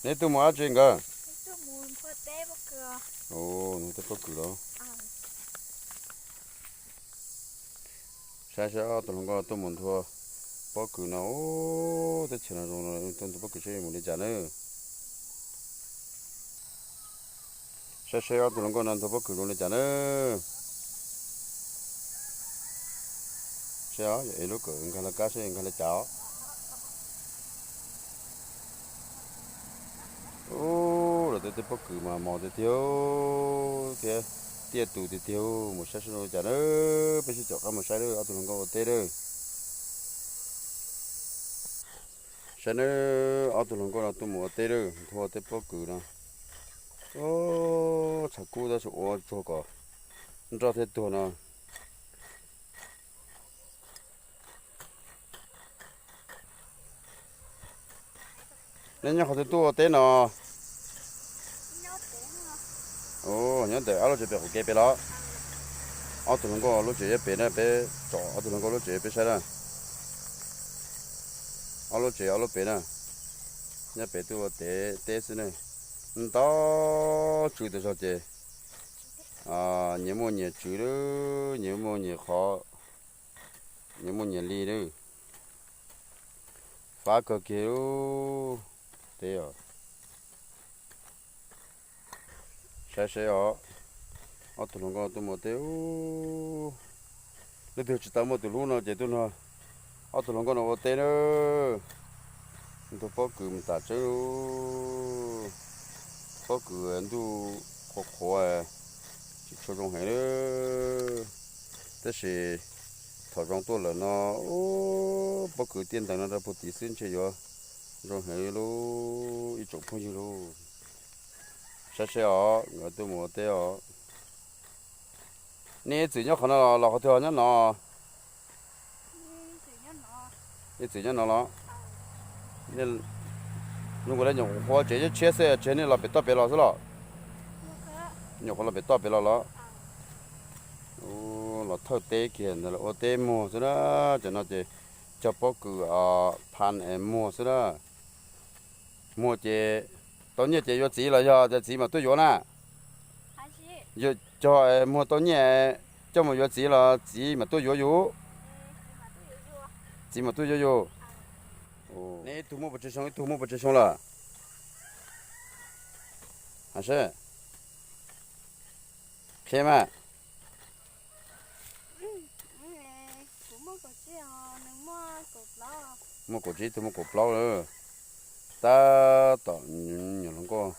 Neb tuaj mus dab tsi nkawd? Nws tej pob kws los. Saib saib ob tug hluas nkauj tuaj mus nthua pob kws no. Teb chaws no zoo, tuaj nthua pob kws saib yuav mus li cas na. Saib saib ob tug hluas nkauj no nthua pob kws zoo li cas na. Saib os, yog es lub kawm nkag laj kab saib nkag li cas os. Ub, los tej tej pob kws mas mos tiag tiag thiab tiaj tus tiag tiag. Mus saib saib zoo li cas na. Peb sib caum qab mus saib lawm, ob tug hluas nkauj ua teb lawm. Saib nawb, ob tug hluas nkauj no tuaj mus ua teb lawm, nthua tej pob kws no. Ub, tshav kub tab sis ua tsuag kom nroj thiaj tuag no. Nej nyob qhov twg tuaj ua teb no? Nyob ntawm ob lub tsev pem qaum kev pem los? Ob tug hluas nkauj lub tsev nyob pem na, peb tsom ob tug hluas nkauj lub tsev peb saib na. Ob lub tsev ob lub pem na, nyob pem tuaj ua teb teb xwb ne. Ntau tswv tas zog ces nyias muaj nyias tswv lawm, nyias muaj nyias qhov, nyias muaj nyias li lawm. Fab kawg kiag lub teb os. Saib saib os, ob tug hluas nkauj tuaj mus ua teb. Leej twg tsis tau muaj tus hlub no ces tuaj nrog ob tug hluas nkauj no ua teb na. Nthua pob kws mus tas tseeb. Pob kws ntuj qhuav qhuav, tsis tshua zoo heev lawm. Tab sis thaum zoo tuaj lawm no, pob kws tiaj ntees no rau puag tid xwb ntshe yuav zoo heev li lauj ib tsoom phooj ywg lauj. Saib saib os, nkawd tuaj mus ua teb os. Nej txwm nyob qhov no los qhov twg nyob no? Nej txwm nyob no los? Zoo nkaus li nyuam qhuav tsev tshiab xwb, tsev nej los pem toj pem los xwb los? Nyuam qhuav los pem toj pem los los? Los thawj teb kiag ntawd los ua teb muag xwb na. Cov no ces cog pob kws phan es muag xwb na. Muag ces tau nyiaj ces yuav txiv los yog tias txiv mam tuaj yuav na? Yog cog muag tau nyiaj coj mus yuav txiv los txiv mam tuaj yuav yus? Txiv mam tuaj yuav yus. Neb ib tug muaj pes tsawg xyoo, ib tug muaj pes tsawg xyoo lawm? Hais seb. Qhia mas. Muaj kaum tsib, tus muaj kaum plaub lawm. Tab tom nyuam hluas nkauj,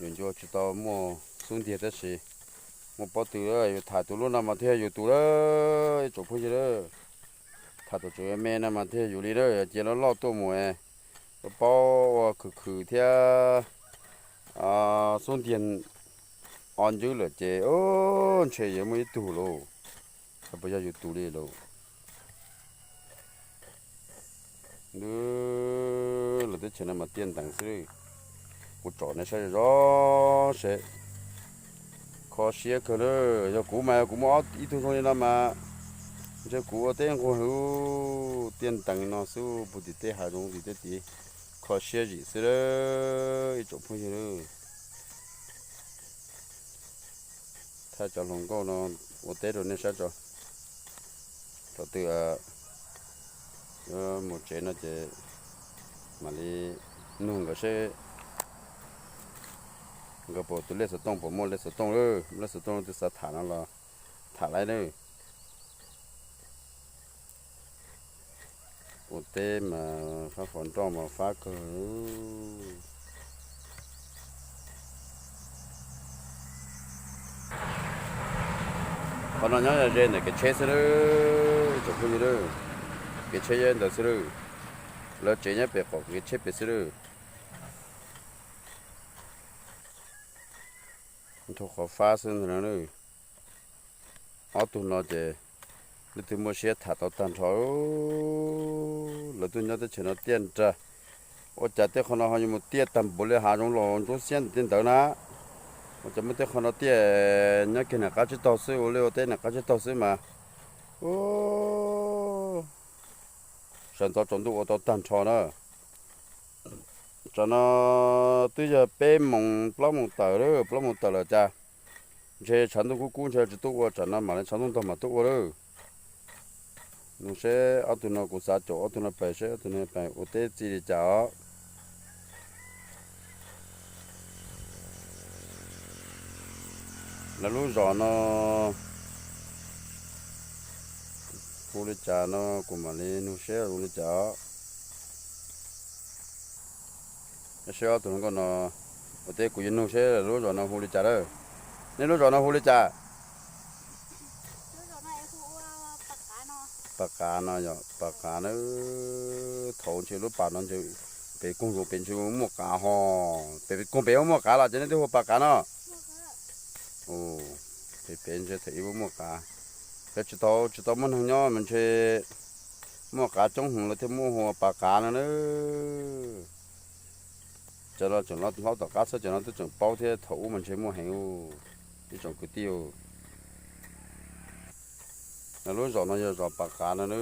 nyuam ncua tsis tau muaj xub ntiag tab sis muaj pob tw, yus tham tus lub no mas thiaj yus tus lawm ib tsoom phooj ywg lawm. Tham tus tseem me no mas thiaj yus li lawm, cia loj loj tuaj mus, paub ua khwv khwv thiab xub ntiag o ncwb lawm ces ntshe yuav muaj ib tug lauj. Xyov puas yog yus tus li lauj. Lawv teb chaws no mas tiaj ntees xwb. Kuv tsom nej saib zoj seb. Kho siab kawg lawm, yog kuv mas kuv muaj ib tug zoo li no mas ntshe kuv ua teb nquag lawm. Tiaj ntees no xwb, puag tim tej hav zoov tim tej tid, kho siab zim xwb ib tsoom phooj ywg. Thaij cov hluas nkauj no ua teb rau nej saib tso. Thaum twg mus tsev no ces mam li nug nkawd seb nkawd puas tus lej xov tooj, puas muaj lej xov tooj lawm, muaj lej xov tooj twb xav tham no los tham lawm na. Ua teb mas fab fo nroj mas fab kawg. Qhov no nyob ze ntawm kev tsheb xwb lawm, tsoom phooj ywg lawm. Kev tsheb nyob ntawd xwb lawm. Lawv tsev nyob pem qaum kev tsheb pem xwb lawm. Nrhau qhov fab xwb ntag na. Ob tug no ces leej twg muaj siab tham tau tag nrho. Lawv tuaj nyob teb chaws no tiaj nrag, ua cas tej qhov no ho yuav mus tiaj tag npaum li hav zoov los ntsuab xiab ntawm tej ntawd na? Ua cas muaj tej qhov no tiaj nyob kiag nram qab tsib taug xwb, ua liaj ua teb nram qab tsib taug xwb mas sawv ntxov tsaus ntuj ua tau tag nrho na. Tsam no twb yog peb moos plaub moos tawm lawm, plaub moos tawm lawm cas ntshe tshav ntuj kub kub ntshe tsis tuaj ua, tsam no mam li tshav ntuj ntog mam tuaj ua lawm. Nug seb ob tug no, kuv xav caum ob tug no pais seb ob tug no pais ua teb txij li cas os. Lawv lub zos no hu li cas no kuv mam li nug seb hu li cas os. Seb ob tug hluas nkauj no ua teb, kuv yuav nug seb lawv lub zos no hu li cas lawm. Nej lub zos no hu li cas? Pas Qav no yog Pas Qav na. Thaum ntshe lub pas no ntshe pem koog zoov pem ntshe muaj qav ho. Pem koog pem muaj qav los ces nej twb hu Pas Qav no. Pem pem ntshe thaum ub muaj qav, pem tsis tau tsis tau muaj neeg nyob mas ntshe muaj qav coob heev lawv thiaj muab hu ua Pas Qav no na. Cov no tseem hlob tom qab xwb, cov no twb tseem paub thiab, thaum ub mas ntshe muaj heev ib tsoom kwv tij. Lawv lub zos no yog zos Pas Qav no na.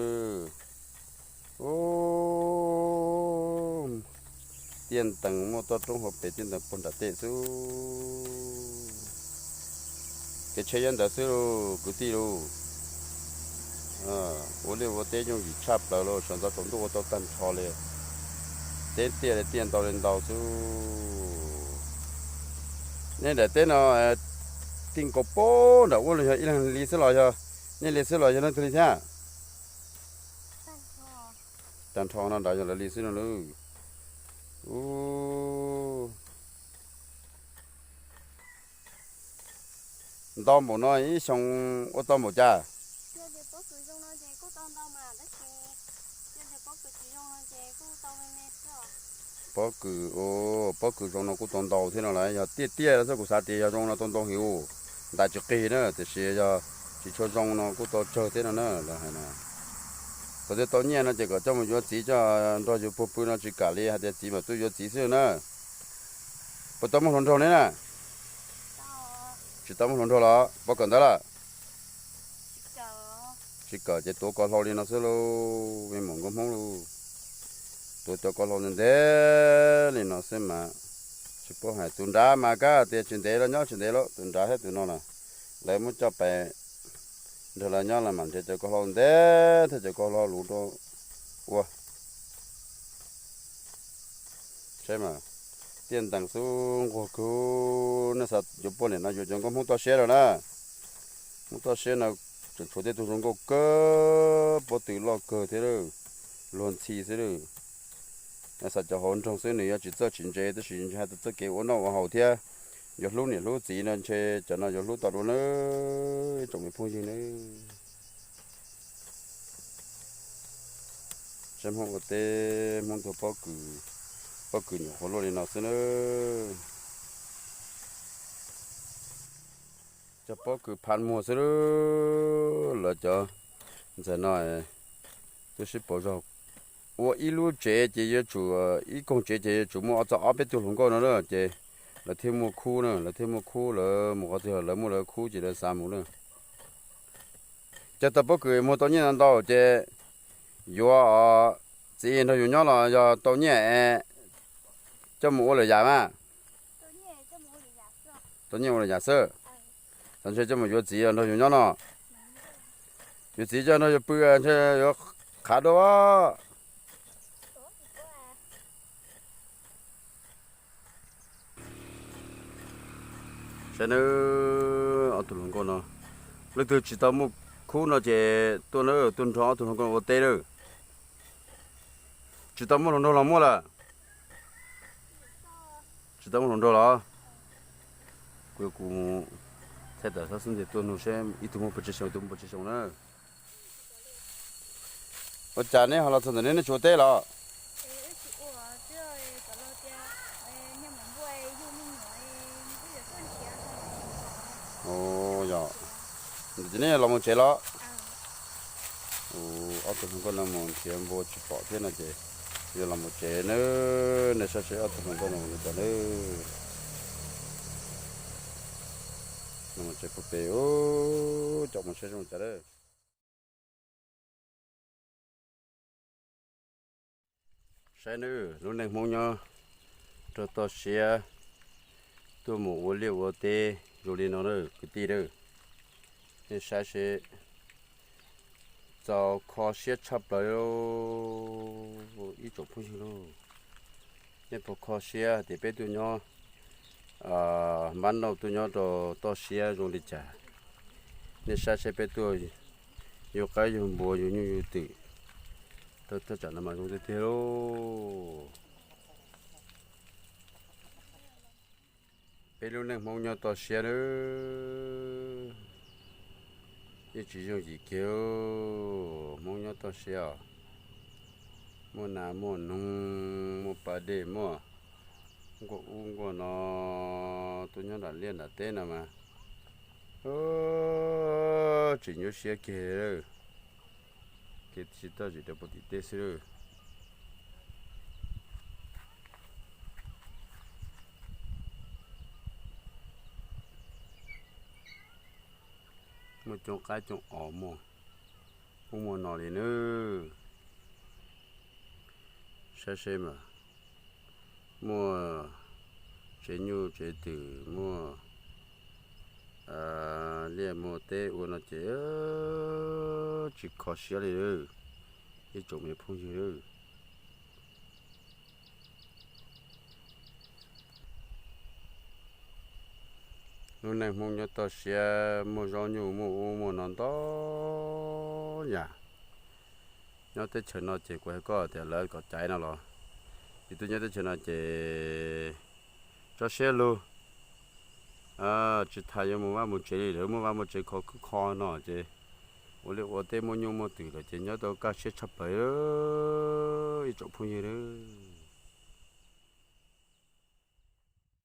Tiaj ntees muaj toj roob hauv pes, tiaj ntees puag nram tej xwb. Kev tsheb nyob ntawd xwb lauj kwv tij lauj. Ua liaj ua teb yooj yim tshaj plaws lauj, sawv ntxov tsaus ntuj ua tau tag nrho li. Teb tiaj li tiaj ntau li ntau xwb. Nej daim teb no tij nkaus puag nram ub los yog ib leeg li xwb los yog nej li xwb los yog leej twg li thiab? Tag nrho no nrad yog lawv li xwb no lauj. Ntau npaum no ib xyoo ua tau npaum cas? Pob kws, pob kws zoo no kuj tau ntau thiab no las, yog tiaj tiaj xwb kuv xav tias yog zoo no tau ntau heev, ntais tsis qig na, tiam sis yog tsis tshua zoo no kuj tau tsawg thiab no na lawv hais na. Thaum twg tau nyiaj no ces kom coj mus yuav txiv coj nrog yus puag pw no tsis kam li, hais tias txiv mam tuaj yuav txiv xwb na. Puas tau muaj hluas nraug ne na? Tsis tau muaj hluas nraug los puas kawm ntawv lawm? Tsis kawm ces tuav ko hlau li no xwb lauj, me muam nkauj Hmoob lauj. Tuav cov ko hlau ntev ntev li no xwb mas tsis paub hais. Tus nrad mas kab tias tsis ntev los nyob tsis ntev lauj, tus nrad thiab tus no na, lawv muab coj pais nrog lawv nyob los mas nrhiav cov ko hlau ntev thiab cov ko hlau luv rau ua. Saib mas, tiaj ntees xwb nquag kawg. Nej xav yuav poj niam no yuav cov nkauj Hmoob toj siab lawm na. Hmoob toj siab no tseem tshuav tej tug zoo nkauj kawg, pob tw loj kawg thiab, luag ntxhi xwb lawm. Nej xav cov hauv nroog xwb nws yuav tsis txawj tsis ntse, tab sis ntshe hais txoj kev ua noj ua haus thiab yuav hlub niam hlub txiv no ntshe cov no yuav hlub tau dua nawb ib tsoom me phooj ywg nawb. Saib Hmoob ua teb, Hmoob tuag pob kws, pob kws nyuam qhuav luaj li no xwb nawb. Cov pob kws pha muag xwb lawm. Lawv cov ntxhais no twb sib pauv zog. Ua ib lub tsev ces yuav tsum, ib koog tsev ces yuav tsum muaj ob txog ob peb tug hluas nkauj no na, ces lawv thiaj muaj khub na, lawv thiaj muaj khub, lawv mus qhov twg lawv muaj lawv khub ces lawv xav mus na. Cog tau pob kws muag tau nyiaj ntau ces yuav txiv nrog yus nyob los yog tau nyiaj coj mus ua lwm yam mas? Tau nyiaj ua lwm yam xwb. Txog ntshe coj mus yuav txiv nrog yus nyob no. Yuav txiv coj nrog yus pw ntshe yuav qhav dua. Saib nawb, ob tug hluas nkauj no, leej twg tsis tau muaj khub no ces tuaj nawb, tuaj nrog ob tug hluas nkauj no ua teb nawb. Tsis tau muaj hluas nraug los muaj lawm? Tsis tau muaj hluas nraug los? Kuv, kuv thaij tawm xov xwm ntxiv tuaj nug seb ib tug muaj puas tsawg xyoo, ib tug muaj puas tsawg xyoo na. Ua cas neb ho los txog ntawm no neb tsis ua teb los? Yog, ces neb los mus tsev los? Ob tug hluas nkauj no mus nrhiav npua tsis pom thiab no ces yuav los mus tsev nawb. Nej saib seb ob tug hluas nkauj no mus li cas nawb. Los mus tsev puag pem, coj mus saib zoo cas lawm. Saib nawb, lub neej Hmoob nyob rau toj siab tuaj mus ua liaj ua teb zoo li no na kwv tij na. Nej saib seb, txaus kho siab tshaj plaws ib tsoom phooj ywg lauj. Nej puas kho siab tias peb tuaj nyob, npab nauj tuaj nyob rau toj siab zoo li cas? Nej saib seb peb tuaj yug qaib yug npua yug nyuj yug twm rau thaj tsam no mas zoo tiag tiag lauj. Peb lub neej Hmoob nyob toj siab nawb, yeej tsis yooj yim kiag. Hmoob nyob toj siab os, muaj nas muaj noog, muaj pas dej, muaj nkuaj ub nkuaj no, tuaj nyob nram liaj nram teb no mas tseem nyuaj siab kiag, kiag tsis toj tsis rau puag tim teb xwb. Muaj coob qaib coob os, muaj ub muaj no li nawb. Saib seb mas, muaj tsev nyuj tsev twm, muaj liaj muaj teb ua no ces tsis kho siab li ib tsoom me phooj ywg. Lub neej Hmoob nyob toj siab muaj zaub nyuj muaj ub muaj no ntau yam. Nyob teb chaws no ces kuv hais koj tias lawv kom caiv no los, yus twb nyob teb chaws no ces tso siab lug, tsis tas yuav mus vaj mus tsev li, lawv muaj vaj muaj tsev khov kho no ces ua liaj ua teb muaj nyuj muaj twm lawm ces nyob tau kaj siab tshaj plaws ib tsoom phooj ywg nawb.